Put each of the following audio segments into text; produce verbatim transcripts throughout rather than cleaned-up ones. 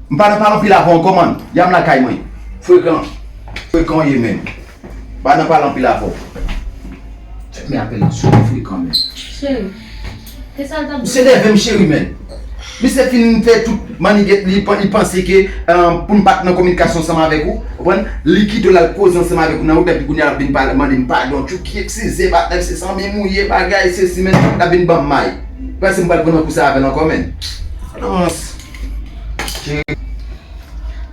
M pa nan pale anpil avè w ankò, man. Ya m lakay mwen. Frekan. Frekan w ye menm. Pa nan pale anpil avè w. Tèt mwen apèl sou frekan menm. Cheri, ki sa l t ap di? Misye nève m, cheri, menm. Misye fin fè tout manniget li, li panse ke, eh, pou m pa t nan kominikasyon ansanm avèk ou, ou konprann? Li kite w l al koze ansanm avèk ou nan wout, epi kounye a l ap vin pale, mande m padon, Tchouki, eskize, patnè, se sanble m ou ye, bagay, sesi, menm, l ap vin ban m may. Ou panse m pral pran nan kou sa avè l ankò, menm? Anons. Cheri.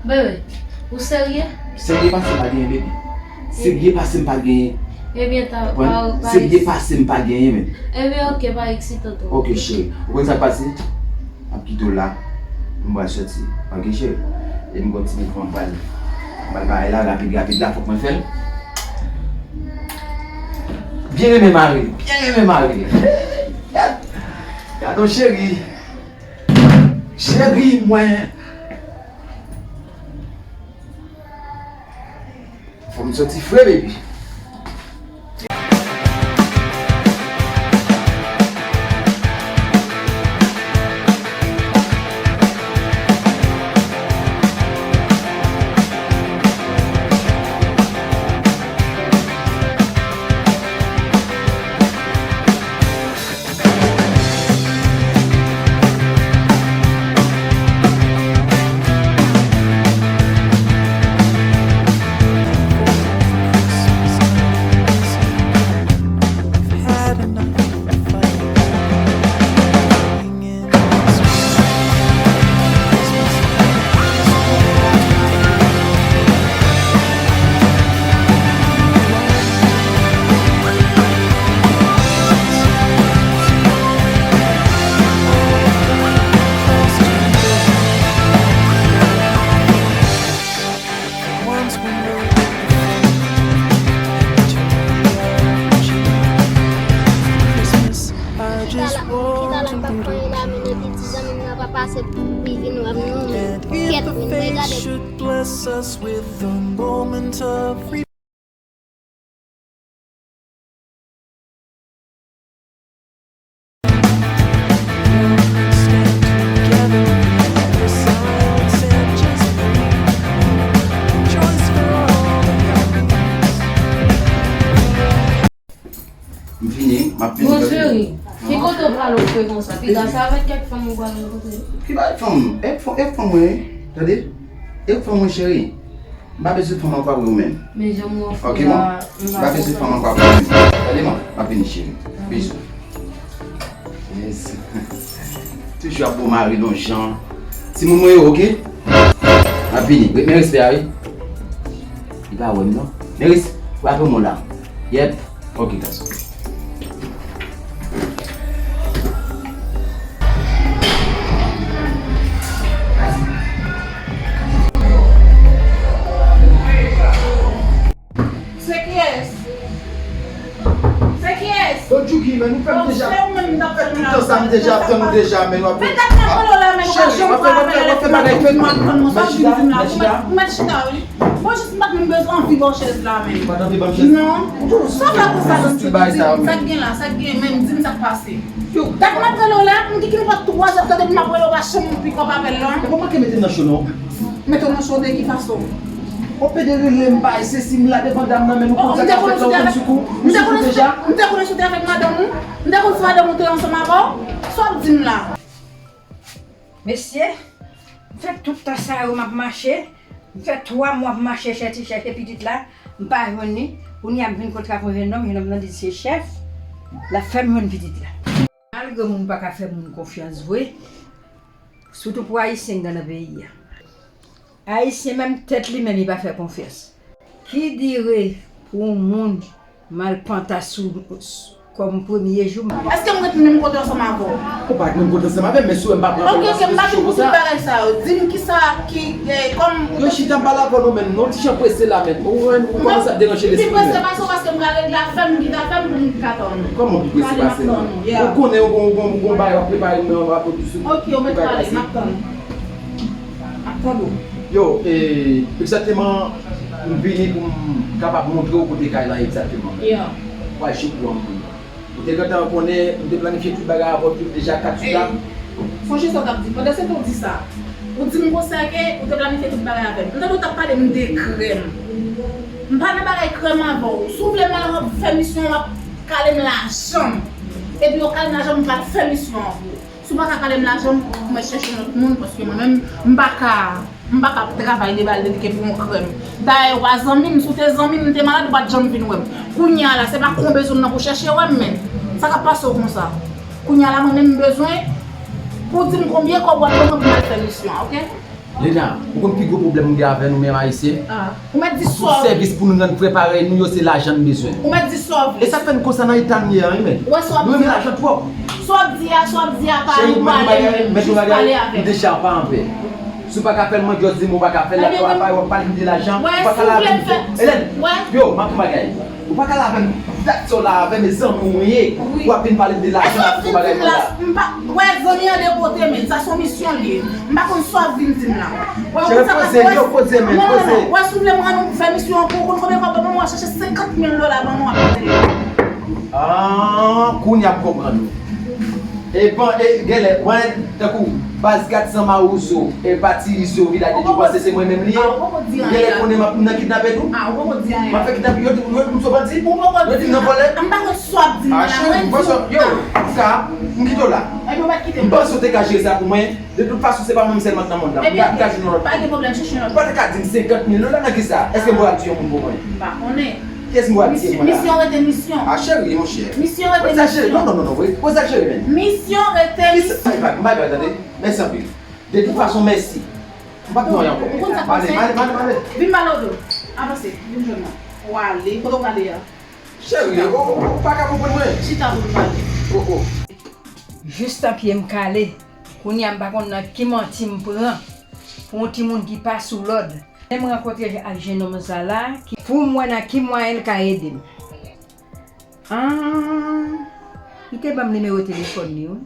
Bebe, ou serye? Serye pase m pa genyen, baby. Serye pase m pa genyen. Ebyen, ta, pa, pa. Serye pase m pa genyen, menm. Ebyen, oke, pa eksite w twò. Oke, cheri. Ou konn sa k pase? M ap kite w la. M pral soti. Oke, cheri. E m gon ti mouvman m pral, m pral bay la, rapid, rapid la, fòk mwen fè l. Byen renmen mari. Byen renmen mari. Gad, gad on cheri. Cheri mwen. Fò m soti fre, baby. Chita la, chita la, m pa konn la, men epi ti zanmi m nan pa pase pou li vin wè m non, men kèt, men mwen gade. M fini, m ap vini. Bon, cheri, ki kote w prale w fre konsa? Pita se avèk kèk fanm ou prale rankontre? Ki bagay fanm? E fanm, e fanm mwen, tande? E fanm mwen, cheri. M pa bezwen fanm ankò apre ou menm. Men jan m wè w fou la, m pa bezwen fanm ankò apre ou menm. Tande man, m ap vini cheri. Bizou. Yes. Toujou ap bon mari non jan. Timoun mwen yo, oke? M ap vini. Men respè a, wi. Li pa wè m non. Men respè, w ap wè m la. Yep. Ok, gason. Se kiyès? Se kiyès? Don Tchouki, men nou fè m deja. Fè tout tan sa m deja ap tann ou deja, men w ap fè. Men dat m ap rele w la, men ou pa janm pran apèl. Cheri, w ap fè bagay fèt. Ou mèt chita, ou mèt chita, wi. Mwen jis m pa t menm bezwen anvi ba w chèz la menm. Ou pa t anvi ban m chèz? Non. Sa w la konsa, Don Tchouki? Di m sa k gen la, sa k gen menm, di m sa k pase. Dat m ap rele w la, m gen ki menm pa twa zè tan depi m ap rele w, pa janm pik up apèl lan. E bon, manke mete m nan cho non. Mete w nan cho de ki fason? On pede rele m bay sesi m la devan dam nan, men nou konn sa k ap fèt la, ou konn sou kou, ou sou kou deja. M te konnen si w te avèk madanm ou, m te konn si madanm ou te ansanm avè w, sa w ap di m la? Mesye, m fè tout tan sa yo m ap mache, m fè twa mwa m mache chèche, chèche pitit la, m pa jwenn li. Kounye a m vin kontre ak yon jennonm, jennonm nan di l se chèf, l ap fè m jwenn pitit la. Malgre moun pa ka fè moun konfyans vre, sitou pou Ayisyen k nan peyi a. Ayisyen menm tèt li menm li pa fè konfyans. Ki dire pou yon moun mal panta sou kòm premye jou m. Èske m ret menm kote ansanm avè w? Ou pa ret menm kote ansanm avè m, men si w wè m pa pran apèl paske m sou cho konsa. Ok, ok, m pa gen pou tout bagay sa yo. Di m kisa ki, eh, kòm. Yo chita m pale avè w non, men non, ti jan prese la, men. Ou, ou, ou kòmanse ap deranje lespri m. Pi prese pase w paske m pral regle afè m, m kite afè m pou m ka tann ou. Kòman pi prese pase m? Ou konnen ou gon, gon, gon bagay w ap prepare m nan, w ap sou. Ok, ou mèt pale, m ap tann ou. M ap tann ou. Yo, e, egzakteman, m vini pou m kapab montre w kote kay la egzakteman. Yeah. Pral cho pou anpil. Ou te gentan konnen, m te planifye tout bagay avè w deja kat jou la. Sonje sa w t ap di. Pandan se tan w di sa, Ou di m konsa ke ou te planifye tout bagay avè m. M tande w t ap pale m de krèm. M pa nan bagay krèm avè w. Si w vle m al fè misyon, w ap kale m lajan m. Epi w kale m lajan m, m pral fè misyon an pou ou. Si w pa ka kale m lajan m, mwen chèche yon lòt moun, paske mwen menm, m pa ka, m pa ka travay de bal dedike pou yon krèm. Dayè, ou pa zanmi m, si w te zanmi m, m te malad, ou pa t janm vin wè m. Kounye a la, se pa kon bezwen m nan pou chèche wè m, men. Sa k ap pase w konsa? Kounye a la, mwen menm, m bezwen pou w di m konbyen kòb w ap ban mwen pou m al fè misyon an, oke? Lena, ou konn pi gwo pwoblèm nou gen avè nou menm Ayisyen? Ah, ou mèt di sa w vle. Tout sèvis pou nou rann frè parèy nou yo, se lajan n bezwen. Ou mèt di sa w vle. E sa k fè n konsa nan eta n ye a, wi, men. Ou wè sa w ap di a? Nou renmen lajan twòp. Sa w ap di a, sa w ap di a, pa yon bagay, jis pale avè m. M deja pa anpè. Si w pa ka fè l, mwen just di m ou pa ka fè l, la, w ap pale m de lajan, ou pa ka lave m. Hélène, yo, m ap di yon bagay. Ou pa ka lave m dat sa w la avè m, e zanmi w mwen ye. Wi. W ap vin pale m de lajan, ap fè bagay konsa. M pa, wè, zanmi an de kote, men sa se yon misyon l ye. M pa konn sa w ap vin di m la. Wè, ou konn sa k ap pase? Yo, poze, men, poze. Non, non, non. Wè, si w vle m rann ou fè misyon an pou ou, konn konbyen kòb ban mwen, w a chèche senkant mil dola ban mwen, w ap pase. Ah, kounye a m konprann ou. E bon, e genlè, mwen, tankou, baz Gatsan Mawozo, e pati Izo, Vilaj de Dye, ou panse se mwen menm li ye? Ou genlè konnen m ap nan kidnape tou? Ah, ou poko di anyen. M ap fè kidnape, yo di, yo di m se bandi? Ou poko di anyen. Yo di m nan vòlè? M pa konn sa w ap di m la. Ah, cheri, m panse, yo, sa, m kite w la. Epi ou pa t kite m. M panse w te ka jere sa pou mwen. De tout fason, se pa mwen menm sèlman k nan mond lan. M ka, m ka jwenn yon lòt moun. Pa gen pwoblèm, chèche yon lòt moun. Ou pa t ka di m senkant mil dola nan kisa? Èske m pral tiye yon moun pou mwen? M pa konnen. Kiyès m pral tiye, mwen la? Misyon rete misyon. Ah, cheri, monchè. Misyon rete misyon. Sa, cheri, non, non, non, non, wi. Poze ak cheri, men. Misyon rete misyon. Kisa? M bay vag, m bay vag, tande. Mèsi anpil. De tout fason, mèsi. M pa t gen anyen ankò. Ou konn sa k pase? Ale, ale, ale, ale. Vin pale w do. Avanse, vin jwenn mwen. W ale, kote w prale a? Cheri, ou, ou, ou pa ka konprann mwen. Chita pou n pale. Oh, oh. Jis tan pye m kale. Kounye a m pa konn nan ki manti m pran pou yon timoun ki pa sou lòd. Men m rankontre ak jenòm sa la, ki, pou m wè nan ki mwayen l ka ede m. Ah, li te ban m nimewo telefòn li, wi.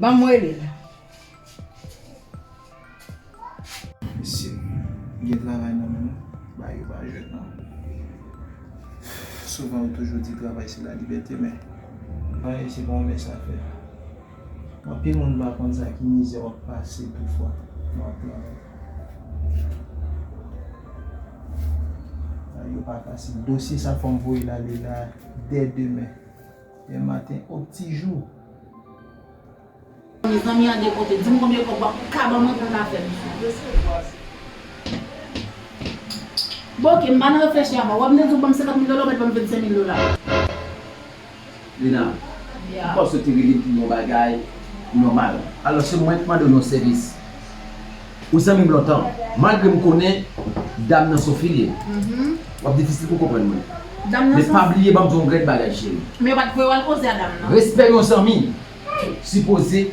Ban m rele l. Mesye, gen travay nan men nou, bagay yo pa jwèt non. Souvan yo toujou di travay se lalibète, men travay se pa yon mès afè. Anpil moun pa konn sa ki mizè w ap pase toutfwa lè w ap travay. Bagay yo pa fasil. Dosye sa fò m voye l ale la dè demen. Dè maten o pti jou. Mezanmi, an de kote, di m konbyen kòb w ap ka ban mwen pou m ka fè misyon. Bon, oke, m pa nan reflechi avè w. W ap vin di w ban m senkant mil dola, w mèt ban m vennsenk mil dola. Lena, m panse w te rele m pou yon bagay nòmal. Alò, se mwen k mande w yon sèvis. Ou zanmi m lontan. Malgre m konnen dam nan se yon fi l ye, w ap difisil pou w konprann mwen. Men pa bliye ban m di w yon grenn bagay, cheri. Men yo pa t voye w al koze a dam nan. Respè yon zanmi sipoze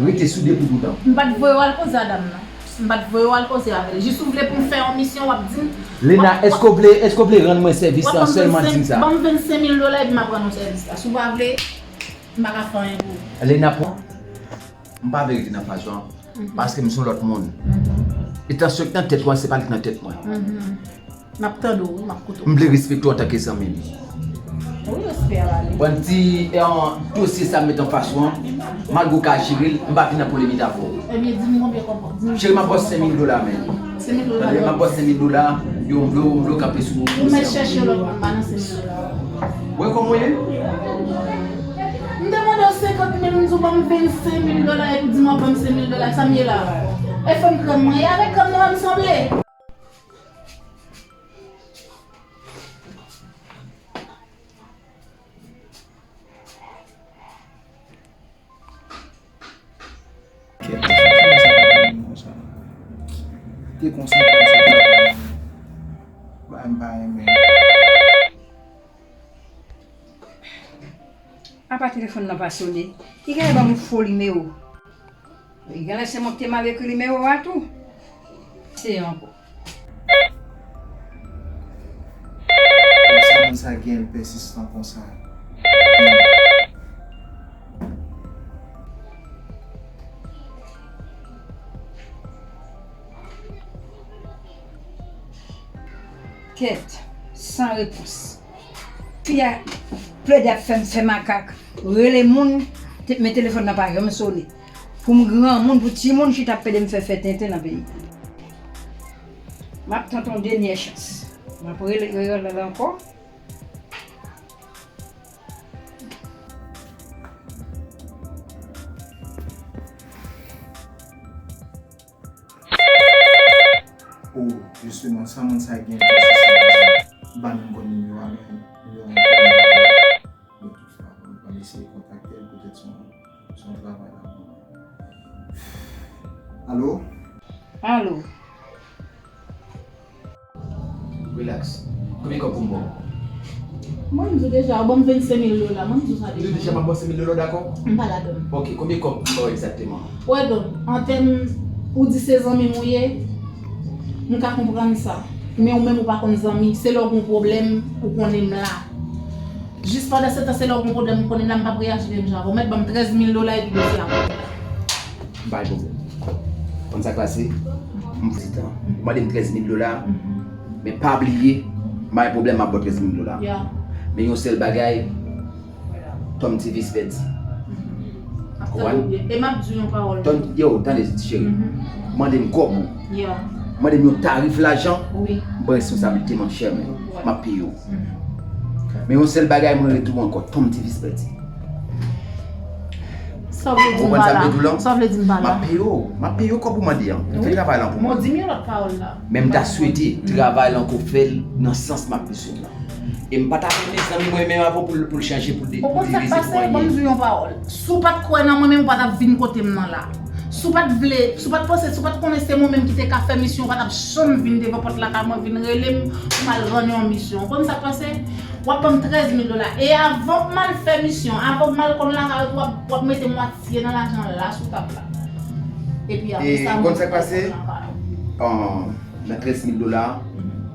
rete soude pou toutan. M pa t voye w al koze a dam nan. M pa t voye w al koze avè l. Jis ou vle pou m fè yon misyon, w ap di m. Lena, èske w vle, èske w vle rann mwen sèvis la, sèlman di m sa. Ban m vennsenk mil dola epi m ap rann ou sèvis la. Si w pa vle, m pa ka fè anyen pou ou. Lena, pran. M pa vle rete nan faz lan, paske m se yon lòt moun. Entansyon k nan tèt ou an, se pa li k nan tèt mwen. M ap tande w, wi, m ap koute w. M vle respekte w antanke zanmi m. Wi, respè a pale. Bon, di, e, an, dosye sa m met anfas ou an, malgre w ka jere l, m pa vin nan polemik avè w. Ebyen, di m konbyen kòb, di m. Cheri, m ap ba w senk mil dola, men. Senk mil dola. Tande, m ap ba w senk mil dola, yo, m vle w, m vle w kanpe sou dosye an. Ou mèt chèche lòt moun, pa nan senk mil dola. Ou wè kòman w ye? M te mande w senkant mil, m di w ban m vennsenk mil dola, epi w di m w ap ban m senk mil dola, sa m ye la? E fanm krèm mwen ye, avèk krèm nan m sanble? Kèt, te konsantre m sou travay. Bagay m pa renmen. Apa telefòn nan pa sone? Li genlè ban m yon fo nimewo. Li genlè se mwen ki te mal ekri nimewo a tou. Se ankò. Konsa moun sa gen l pèsistan konsa. Kèt, san repons. Fi a, Plede ap fè m fè makak. Rele moun, te- men telefòn nan pa janm sone. Pou m granmoun, pou timoun chita ap pede m fè fè tenten nan peyi. M ap tante yon dènyè chans. M ap rele Reyòl la ankò. Oh, jisteman, sa moun sa gen, m pa menm konn nimewo a, men nimewo a m konn. Bon, toutfwa, m ap eseye kontakte l, petèt se yon, se yon travay l ap ban mwen. Alo? Alo? Relax. Konbyen kòb pou m ba w? Mwen, m di w deja, ou ban m vennsenk mil dola. Mwen, m di w sa deja. M di w deja, m ap ba w senk mil dola, w dakò? M pa ladan l. Ok, konbyen kòb pou m ba w egzakteman? Wè, Don, an tèm, ou di se zanmi m ou ye, m ka konprann sa. Men ou menm ou pa konn zanmi, se lè w gen yon pwoblèm, ou konnen m la. Jis pandan se tan, se lè w gen pwoblèm, ou konnen m la, m p ap reyaji menm jan avè w. Mèt ban m trèz mil dola epi dosye a pou ou. M pa gen pwoblèm. Konn sa k pase? M fouti tan. Ou mande m trèz mil dola, men pa bliye, m pa gen pwoblèm, m ap ba w trèz mil dola. Men yon sèl bagay, Tom T V pèdi. Konprann? E m ap di w yon pawòl. Yo, tande, cheri. Mande m kòb ou. Mande m yon tarif lajan. M pran responsablite m an chè men. M ap peye w. Men yon sèl bagay mwen rele tou ankò, Tom T V pèdi. Sa w vle di m pa la? Sa w vle di m pa la? M ap peye w. M ap peye w kòb ou mande an. Fè travay lan pou mwen. Bon, di m yon lòt pawòl la. Men m ta swete travay lan ke w fè l nan sans m ap bezwen l lan. E m pa ta renmen zanmi mwen menm avè w pou l, pou l chanje, pou l de-, pou l dirije pou anyen. Ou konn sa k pase? Ban m di w yon pawòl. Si w pa t kwè nan mwen menm, ou pa t ap vin kote m nan la. Si w pa t vle, si w pa t panse, si w pa t konnen se mwen menm ki te ka fè misyon, ou pa t ap janm vin devan pòt lakay mwen, vin rele m pou m al rann yon misyon. Ou konn sa k pase? W ap ban m trèz mil dola. E avan m al fè misyon, avan m al konn lakay ou, w ap, w ap mete mwatye nan lajan la sou tab la. Epi apre sa, mwen konn sa k pase? Nan trèz mil dola,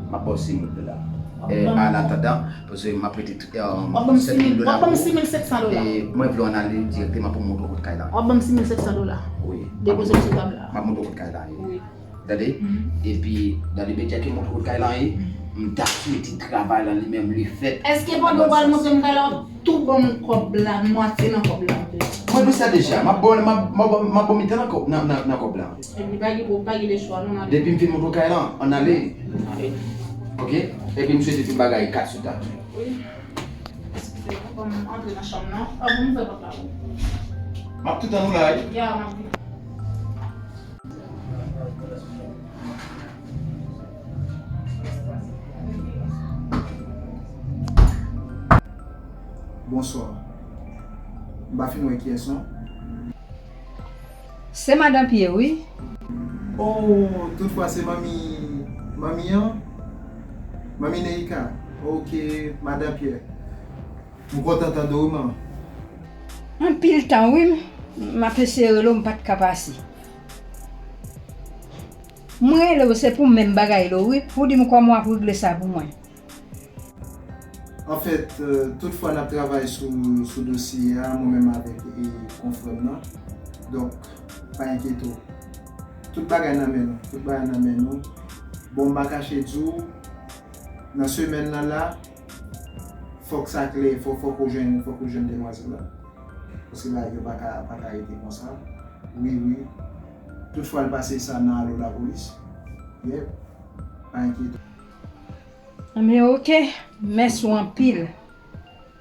m ap ba w sis mil dola. E, an atandan, paske m ap rete, e, sèt mil dola pou ou. W ap ban m sis mil senk san dola. E mwen vle w ann ale dirèkteman pou m montre w kot kay la. W ap ban m sis mil senk san dola. Wi. Depoze l sou tab la. M ap montre w kot kay la ye. Wi. Tande? Epi, nan limedya ke m montre w kot kay la ye, m ta swete travay lan li menm li fèt. Èske pandan w pral montre m kay la, w ap tou ban m kòb la, mwatye nan kòb la? Mwen di w sa deja, m ap ba w, m ap, m ap, m ap ba w mitan nan kòb, nan, nan, nan kòb la. Epi pa gen, pa gen lechwa, non, n ale. Depi m fin montre w kay lan, ann ale. N ale. Ok? Epi m swete tout bagay kat sou tab. Wi. Eskize, ban m antre nan chanm nan. Ah, bon, m fè pòt la pou ou. M ap tou tann ou la, wi. Ya, m ap vini. Bonswa. M pa fin wè kiyès non. Se madan Pyè, wi. Oh, toutfwa se manmi, manmi an? Manmi Neika. Ok, madan Pyè. M kontan tande w, wi, manmi. Anpil tan, wi, m, m ap eseye rele w, m pa t ka pase. Mwen rele w, se pou menm bagay la, wi, pou w di m kòman w ap regle sa pou mwen. Anfèt, euh, tout fwa n ap travay sou, sou dosye a, mwen menm avèk, e, konfrè m nan. Donk, pa enkyete w. Tout bagay nan men nou. Tout bagay nan men nou. Bon, m pa kache di w, nan semèn nan la, fòk sa klè, fòk, fòk ou jwenn, fòk ou jwenn demwazèl la. Paske bagay yo pa ka, pa ka rete konsa. Wi, wi. Tout fwa l pase sa nan alo lapolis. Yep. Pa enkyete w. Anben, ok. Mèsi w anpil.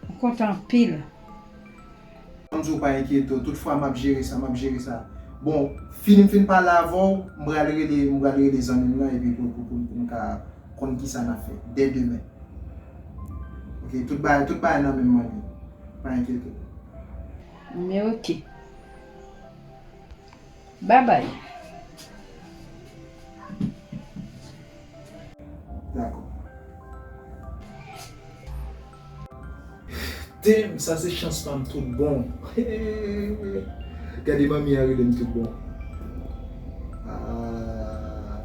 M kontan anpil. Ban m di w pa enkyete w. Tout fwa m ap jere sa, m ap jere sa. Bon, fini m fin pale avè w, m pral rele, m pral rele zanmi m nan epi pou, pou, pou, pou m ka konn kisa n ap fè. Dè demen. Ok, tout bagay, tout bagay nan men m, manmi. Pa enkyete w. Men ok. Babay. Dakò. Damn, sa se chans pa m tout bon. Gade manmi a rele m tout bon. Ah,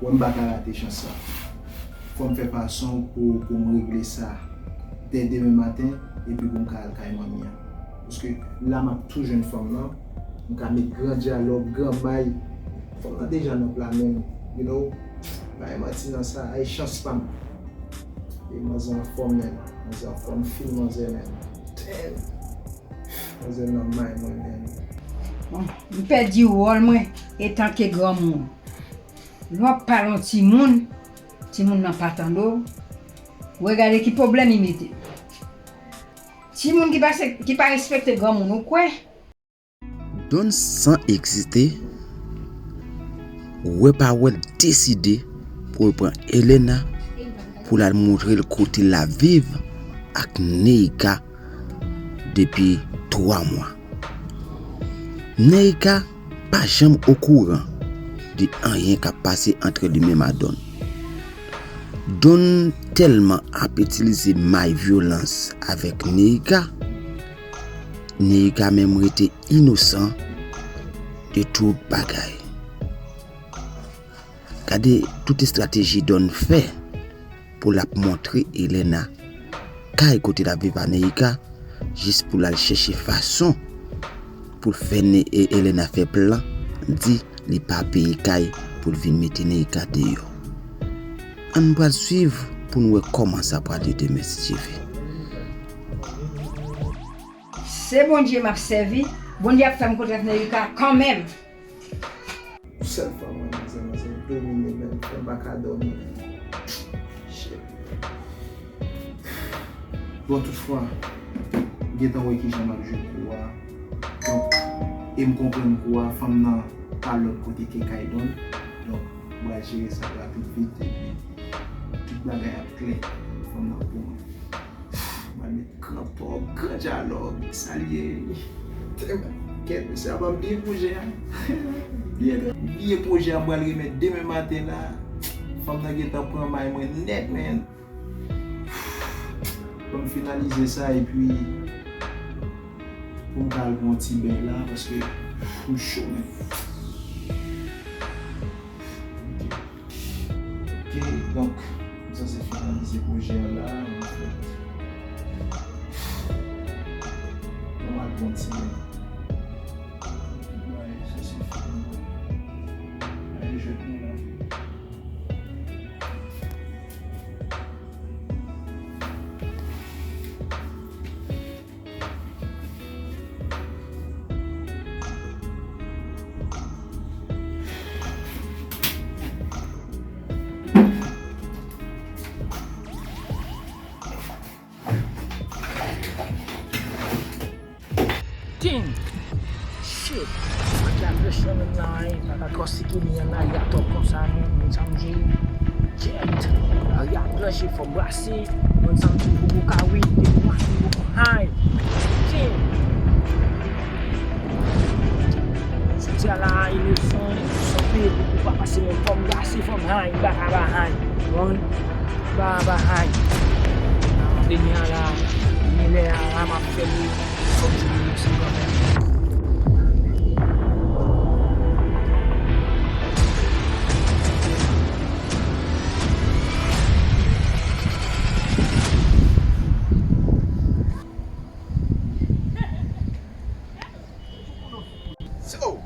wè m pa ka rate chans sa. Fò m fè fason pou, pou m regle sa dè demen maten, epi pou m ka al kay manmi an. Paske la m ap tou jwenn fanm nan, m ka met gran dyalòg, gran may. Fanm nan deja nan pla men m, you know. Pa gen manti nan sa, ay chans pa m. E manzè anfòm, menn. Manzè anfòm, fil manzè, menn. Damn. Manzè nan may mwen, menn. Bon, m pèdi wòl mwen etanke granmoun. Lè w ap pale yon timoun, timoun nan pa tande w. Ou regade ki pwoblèm li mete. Timoun ki pa se, ki pa respekte granmoun, ou kwè? Donn san egzite, wè pa wè l deside pou l pran Elena pou l al montre l kote l ap viv ak Neika depi twa mwa. Neika pa janm okouran de anyen k ap pase ant li menm a Donn. Donn tèlman ap itilize may vyolans avèk Neika, Neika menm rete inosan de tout bagay. Gade tout estrateji Donn fè pou l ap montre Elena kay kote l ap viv a Neika, jis pou l al chèche fason pou l fè Ne-, E-, Elena fè plan, di li pa peye kay pou l vin mete Neika deyò. Ann pral swiv pou n wè kòman sa pral ye demen, si Dye vle. Se Bondye m ap sèvi. Bondye ap fè m kontre ak Neika kanmenm. Sèl fwa mwen, manzè, manzè domine, menn, fè m pa ka dòmi, menn. Shit. Bon, tout fwa, m gentan wè kijan m ap jwe kou a. Donk, e m konprann kou a, fanm nan pa lòt kote ke kay Donn. Donk, m pral jere sa rapid vit, epi tout bagay ap klè. Fanm nan pou mwen. M al met gran pòg, gran dyalòg, salye. Kèt, mesye, apa m bliye pwojè a. Bliye, bliye pwojè a, m pral remèt demen maten la. Fanm nan gentan pran may mwen nèt, menn. Ban m finalize sa, epi pou m ka al pran yon ti beny la, paske m cho, menn. Ok, donk, m sanse finalize pwojè a la, an fèt. Bon, m al pran ti men. Mwen sanse fini. Mwen jwenn nou la. Tin! Shit! Makyaj rich nan menm nan, wi. Pa ka twò sikini an, lari a twòp konsa, non. Menm sa m di. Jet! Lari a blanchi, fò brase. Moun sa m di, boubou ka wi, depi maten boubou high. Tin! Jodi a la, e leson, sanpe, boubou pa pase menm, fò m brase, fò m high, m pa ka pa high. Bon, m pa ka pa high. Dènye a la, dènye lè a la, m ap fè l. Fòk di nou mèsi kanmenm. So,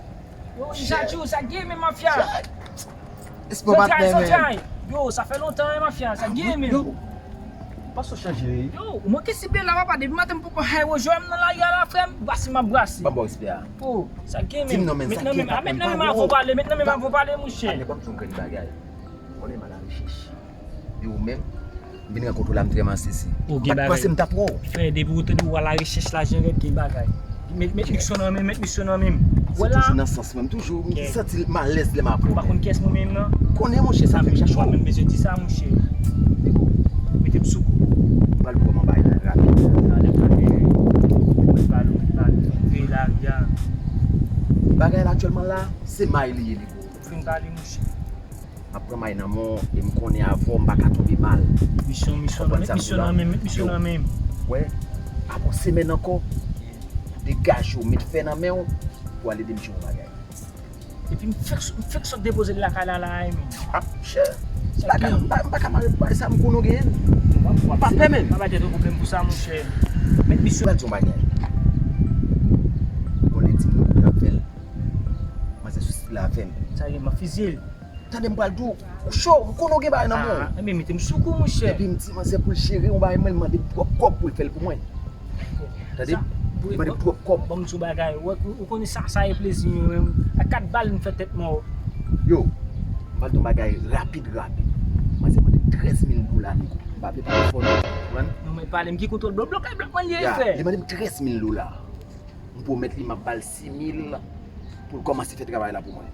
yo, Richard Chou, sa gen men mafya. Respè patnè, men. Yo, sa fè lontan, wi, mafya, sa gen men. Yo, pa sou chanje, wi. Yo, ou manke sible la, papa, depi maten m poko hay wo jwe m nan lari a la, frè m, brase m ap brase. Ban m ba w respè a. Oh, sa gen men. Di m non, men, sa gen men. Met nan men m avan pale, met nan men m avan pale, mouche. A nenpòt yon grenn bagay. Konnen m a la rechèch de ou menm, m vin rankontre w la, m trè mal sezi. M pa t panse m t ap wè w. Frè, depi ou tande ou a la rechèch lajan, rèd gen bagay. Met, met misyon nan men, met misyon nan men. Se toujou nan sans mwen, m toujou, m santi m alèz lè m ap wè w. Ou pa konn kiyès mwen menm nan? Konnen, monchè, sa fè m chache w. Ou pa menm bezwen di sa, monchè. Mete m sou kou. M pral pran bagay la rapid. Talè, talè. Mwen pale, mwen pale. Veye lari a. Bagay la aktyèlman la, se may li ye, li gwo. Fin pale, monchè. M ap pran may nan men w e m konnen avè w m pa ka tonbe mal. Misyon, misyon nan men, misyon nan men, misyon nan men. Wè, apre yon semèn ankò, degaje w, met fè nan men w pou al ede m jere yon bagay. Epi m fèk, m fèk sot depoze l lakay la, la, men. Ap, chè. Lakay, m pa, m pa ka mare pou bagay sa, m konnen w genyen l. M pa pè menm. Pa bay tèt ou pwoblèm pou sa, monchè. Met misyon. Pral di yon bagay. Bon, lè di m nan fè l. Manzè sou stil avè m. Sa gen, m ap fizye l. Tande, m pral di w, ou cho, m konnen w gen bagay nan men w. Ah, men mete m sou kou, monchè. Epi m di manzè pou l jere yon bagay, mwen, l mande m twòp kòb pou l fè l pou mwen. Tande? Li mande m twòp kòb. Ban m di w bagay, ou, ou, ou konnen sa, sa e plezi mwen menm. A kat bal m fè tèt mò. Yo, m pral di w bagay rapid, rapid. Manzè mande m trèz mil dola, nèg. M pa vle pale fò non, konprann? Non, men pale m ki kontwòl blòk, blòk, blòk mwen li fè. Li mande m trèz mil dola. M pwomèt li m ap ba l sis mil pou l kòmanse fè travay la pou mwen.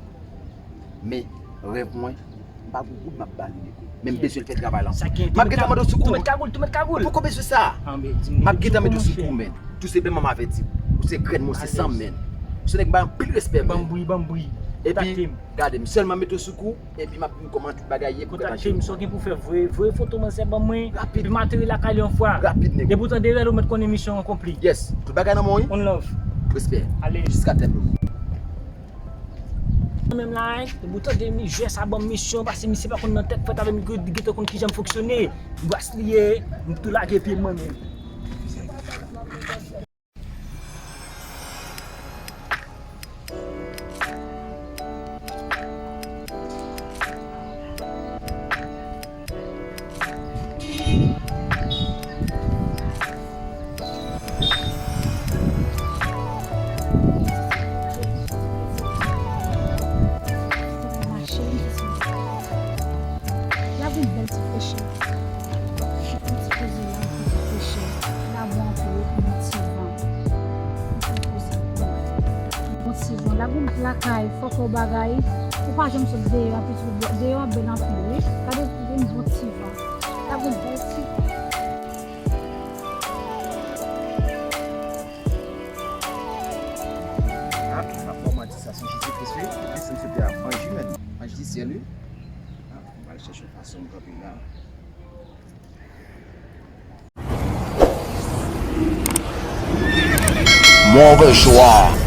Men, rèv mwen, m pa gon goud m ap ba li, nègo. Men m bezwen l fè travay la. M ap gentan mande w sekou. Tou met kagoul, tou met kagoul. Poko bezwen sa. M ap gentan mete w sou kou, men. Tou senpleman m avèti w. Ou se grèn mwen, ou se san m, men. Ou se nèg m bay anpil respè, men. Ban m bri, ban m bri. Epi, gade m, sèlman mete w sou kou. Epi m ap di w kòman tout bagay ye pou gade. Kontakte m, sa w gen pou fè, voye, voye foto manzè ban mwen. Rapid. Epi materyèl la kale yon fwa. Rapid, nègo. Depi w tande rèl ou mèt konnen misyon akonpli. Yes, tout bagay nan men w, wi. One love. Respè. Ale. Jiska tèt, bro. Menm la, hein, depi w tande mi-, jwè sa ban m misyon, paske misye pa konn nan tèt fèt avè m, li gentan konn kijan m fonksyone. M bras li ye, m tou lage pye m mwen menm. Mache, m di sa. La gon bèl ti frechè. Yon ti poze la, yon ti frechè. La gon anpil, yon ti van. Yon ti poze. Yon ti van. La gon lakay, fòk yon bagay. Ou pa janm sot deyò, anplis deyò a bèl anpil, wi. Gade, yon bon ti van. La gon bèl ti van. Ah, m ap ba w manti, sa se Jezi Kris, wi. Epi si m sot a anj, wi, menn. Anj di syèl, wi. Ah, m al chèche yon fason m kanpe la. Move jwa.